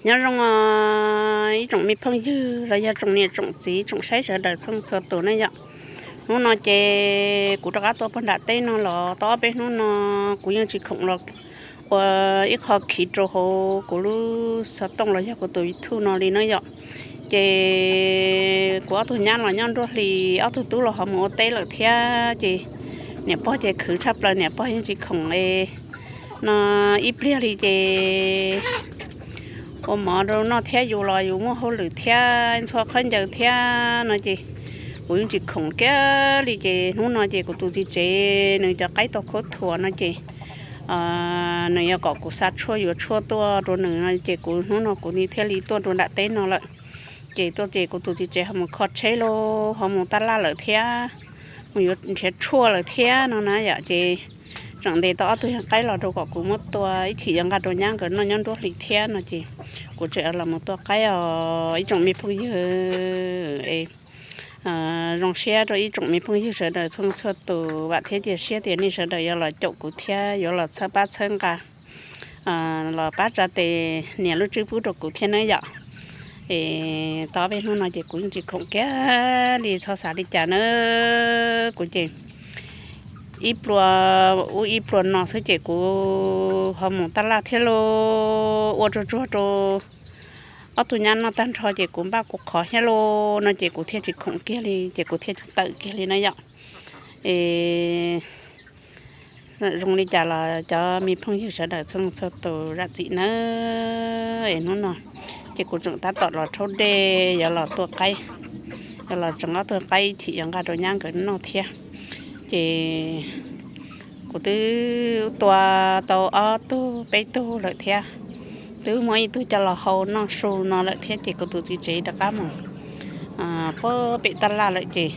Nyob zoo ib tsoom me phooj ywg los yog tsoom niam tsoom txiv tsoom saib sawv daws txhua txhua tus ne yom. Hnub no ces kuv rov qab tuaj puag nram teb no los tau ob peb hnub no kuv yeej tsis khoom los ua ib qho khiv rau hauv kuv lub xov tooj los yog kuv tus YouTube no li na yom. Ces kuv ob tug nyab los nyob nruab hlis, ob tug tub los ho mus ua teb lawm thiab ces niam pog ces khwv tshaj plaws, niam pog yeej tsis khoom no ib pliag li ces ua mov rau noj thiab, yus los yus muaj hauj lwm thiab ntxhua khaub ncaws thiab no ces kuv yeej tsis khoom kiag li. Ces hnub no ces kuv tus txiv tsev nws cov qaib tau khaub thuas no ces nws yuav kom kuv xa tshuaj yuav tshuaj tuaj rau nws no ces kuv hnub no kuv thiaj li tuaj rau nram teb no lawm. Ces tuaj ces kuv tus txiv tsev ho mus kho tsheb lauj, ho mus taj laj lawm thiab, mus yuav nrhiav tshuaj lawm thiab no na yom. Ces tseem ntes tau ob tug qaib los rau kom kuv muab tua ib chim yuav nqa rau nyab nkawd noj nyob nruab hlis thiab no ces kuv tseem los mus tua qaib os ib tsoom me phooj ywg. Zoo siab rau ib tsoom me phooj ywg sawv daws txhua txhua tus, vam thiab cia siab tias nej sawv daws yuav los caum kuv thiab yuav los txhawb pab txhawb nqa, los pab tsa tes nias lub tswb pub rau kuv thiab nawb yom. Es tau peb hnub no ces kuv yeej tsis khoom kiag li, txhob xav li cas nawb. Kuv ces ib pluas ub ib pluas no xwb ces kuv ho mus taj laj thiab lauj, ua tsuag tsuag rau ob tug nyab noj tag nrho ces kuv npaj kuv qhov thiab lauj no ces kuv thiaj tsis khoom kiag li, ces kuv thiaj tsis tawm kiag li na yom. Es zoo li cas los cov me phooj ywg sawv daws txhua txhua tus zam txim nawb. Es hnub no ces kuv tseem tab tom los rhaub dej yuav los tua qaib, yuav los tseev ob tug qaib ib chim yuav nqa rau nyab nkawd noj thiab. Ces kuv twb tua tau ob tug peb tug lawm thiab, twb muab ib tug coj los hau noj su no lawm thiab ces kuv tus txiv tsev rov qab mus pem taj laj lawm ces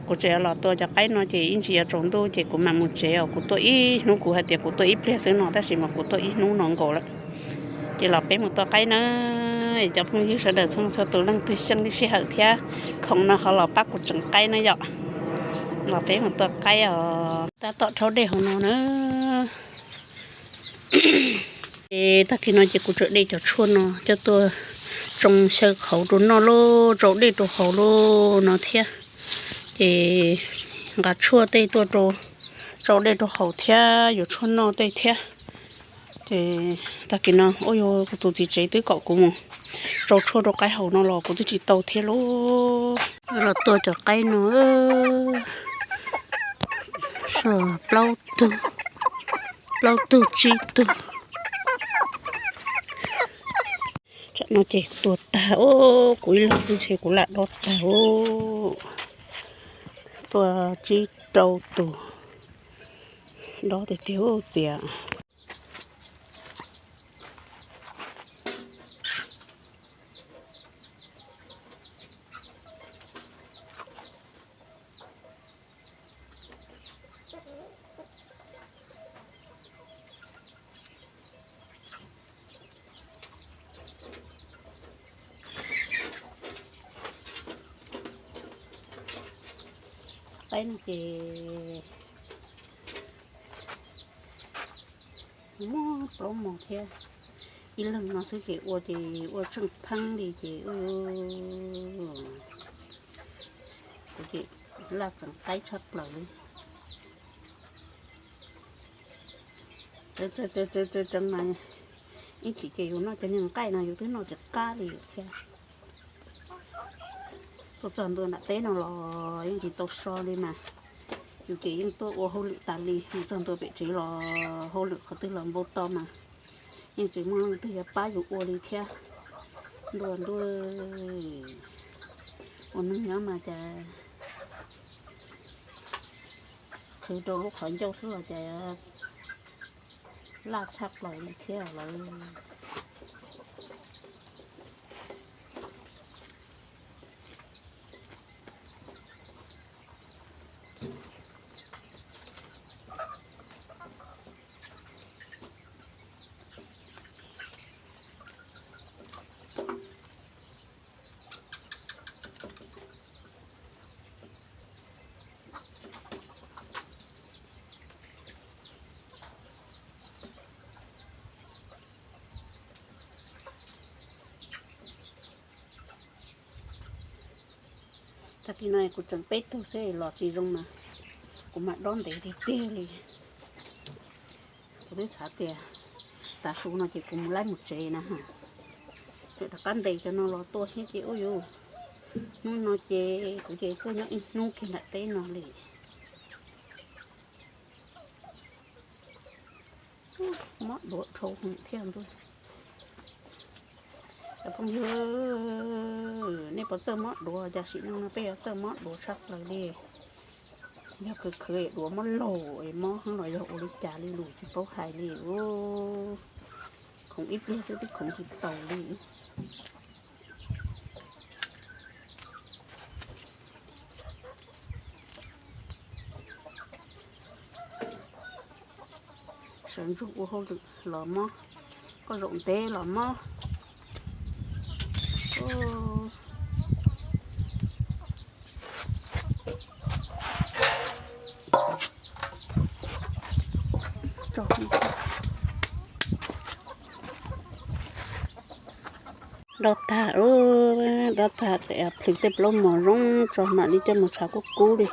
kuv tseem yuav los tua cov qaib no ces ib ntsis yuav tsaus ntuj ces kuv mam mus tsev os. Kuv tuaj ib hnub, kuv hais tias kuv tuaj ib pliag xwb no tab sis mas kuv tuaj ib hnub no nkaus lawm. Ces los peb mus tua qaib na, cov phooj ywg sawv daws txhua txhua tus leej twg xyeej lub sij hawm thiab khoom no ho los pab kuv tseev qaib na yom. Los peb mus tua qaib os. Tab tom rhaub dej hauv no na. Ces tag kis no ces kuv tseem de cov tshuaj no coj tuaj tsoo xyaw qhauv rau noj lauj, tsau dej rau haus lauj no thiab. Ces nqa tshuaj tej tuaj rau, tsau dej rau haus thiab yuav tshuaj noj tej thiab. Ces tag kis no ua yog kuv tus txiv tsev twb kom kuv mus tsau tshuaj rau qaib haus no los kuv twb tsis tau thiab lauj. Los tua cov qaib no, plaub tug, plaub tug tsib tug. Tsam no ces tua tag, kuv ib leeg xwb ntshe kuv lam dob tag. Tua tsib rau tus, dob tiag tiag txias. Qaib no ces muaj plaub mos thiab, ib leeg no xwb ces ua ces ua tsheej pheeb li ces kuv ces laj tseem qaib tshaj plaws li. Tseev mas ib chim ces yus noj cov niag nqaij no yus twb noj tsis qab li thiab. Tuaj txog ntua nram teb no los yeej tsis tau so li mas, yus ces yeej tuaj ua hauj lwm tas li, mus txog ntua pem tsev los hauj lwm qhov twg los npau taws mas yeej tsis muaj leej twg yuav pab yus ua li thiab. Ntuj ntuj, ua neeg nyob mas cas qhwv rau lub qhov ncauj xwb los cas laj tshaj plaws li thiab lawm. Tag kis no kuv tseem peb tug xwb los tsis zoo na, kuv mam dob ntev tiag tiag li. Kuv twb xav tias tav su no ces kuv mus laib mus tsev na ha. Tseem rov qab ntes cov no los tua thiab ces ua yuv, hnub no ces kuv ces tuaj nyob ib hnub kiag nram teb no li. Mob duav dhau heev thiab ntuj. Cov phooj ywg, nej puas txawj mob duav? Cas sim neej no peb yuav txawj mob duav tshaj plaws li. Yog khwv khwv duav muab laug es mob heev los yog ua li cas li lus tsis paub hais li. Khoom ib pliag xwb twb khoom tsis taus li. Sawv ntsug ua hauj lwm los mob, koj zaum ntev los mob. Dob tag, dob tag, plhws tej plaub mos zoo tso mam li coj mus tshav kub kub li.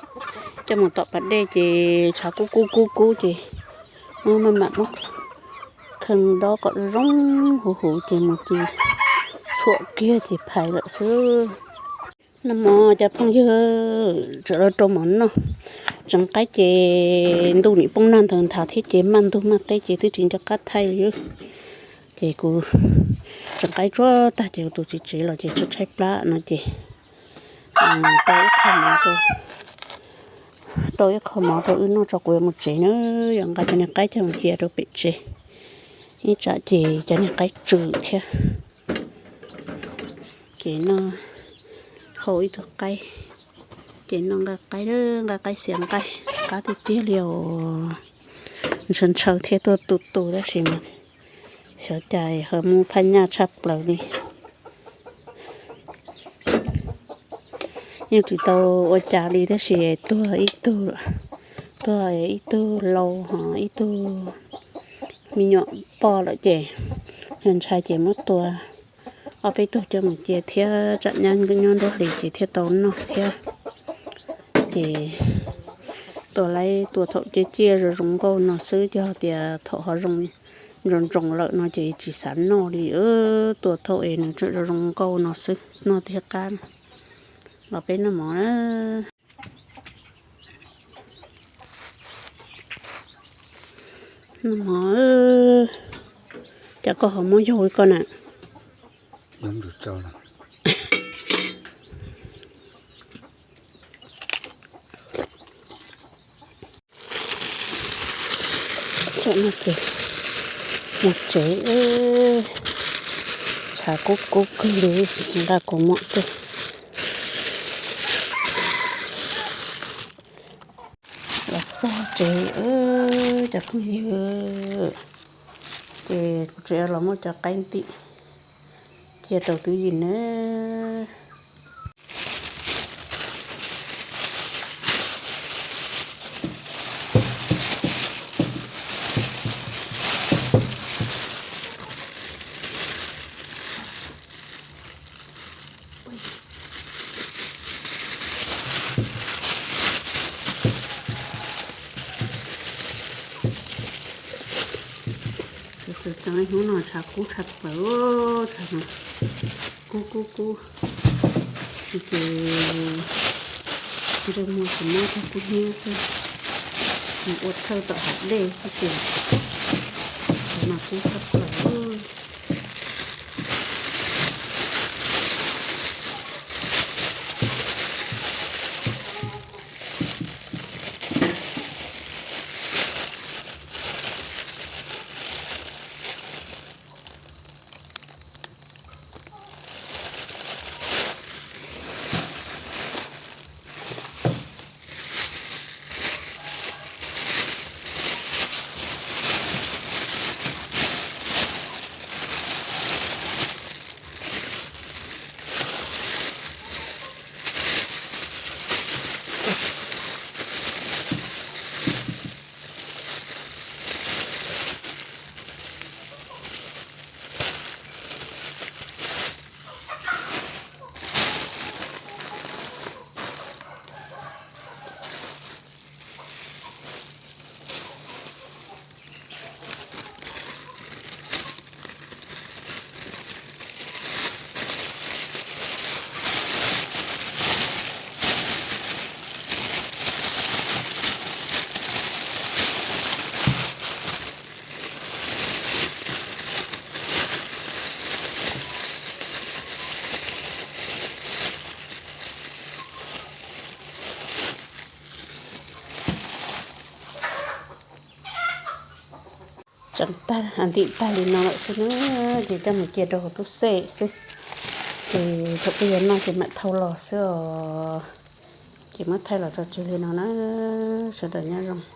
Coj mus tom pas dej ces tshav kub kub kub kub ces muab maj mam muab khee dob kom zoo huv huv ces mus ci txhuam kiag ces phais lawm xwb. Noj mov cov phooj ywg, tseem los rau mov noj. Tseem qaib ces ntuj nim poob nag ntawd nthav thiab ces maj ntug maj teb ces twb tsis nco qab thaij li. Ces kuv tseem qaib tsuag tag ces kuv tus txiv tsev los ces tshaib tshaib plab no ces tau ib qho mov rau, tau ib qho mov rau wb noj tso kuv yuav mus tsev na. Yuav nqa cov niag qaib coj mus cia rau pem tsev, ib tsam ces cov niag qaib tsw thiab. Ces noj, hau ib tug qaib, ces noj nqaij qaib, nqaij qaib xiav nqaij qab tiag tiag li os. Ntshaw ntshaw thiab tuag tu tu tab sis mas xyov cas ho muaj phaj nyaj tshaj plaws li. Yeej tsis tau ua cas li tab sis tuag ib tug, tuag ib tug lau ho ib tug me nyuam poj lawm ces yog ntshai ces muab tua ob peb tug coj mus cia thiab tsam nyab nyob nruab hlis ces thiaj tau noj thiab. Ces tua laib tua thaum ciaj ciaj zoo zoo nkauj no xwb, yog tias thaum ho zoo ntsoos ntsoos lawm no ces tsis xav noj li. Tua thaum es nws tseem zoo zoo nkauj no xwb noj thiaj qab. Los peb noj mov na. Noj mov, cas koj ho muab yaug li koj na? Mus tsev, tshav kub kub kawg li, nqa kuv muam tej. Los txog tsev cov phooj ywg, ces kuv tseem los muab cov qaib ntim cia rau twb yim nawb. Tus tseem hnub no tshav kub tshaj plaws, tshav no kub kub kub. Ces ntsej muag tsis muab tag kub hnyiab xwb, mus ua thawj tom hav dej xwb ces tshav no kub tshaj plaws. Tseem tag, ntim tag li no lawm xwb na, ces coj mus cia rau hauv tub xej xwb. Ces thaum twg yuav noj ces mam thau los xwb os. Ces muab thaij los tso tseg li no na, sawv daws nyob zoo.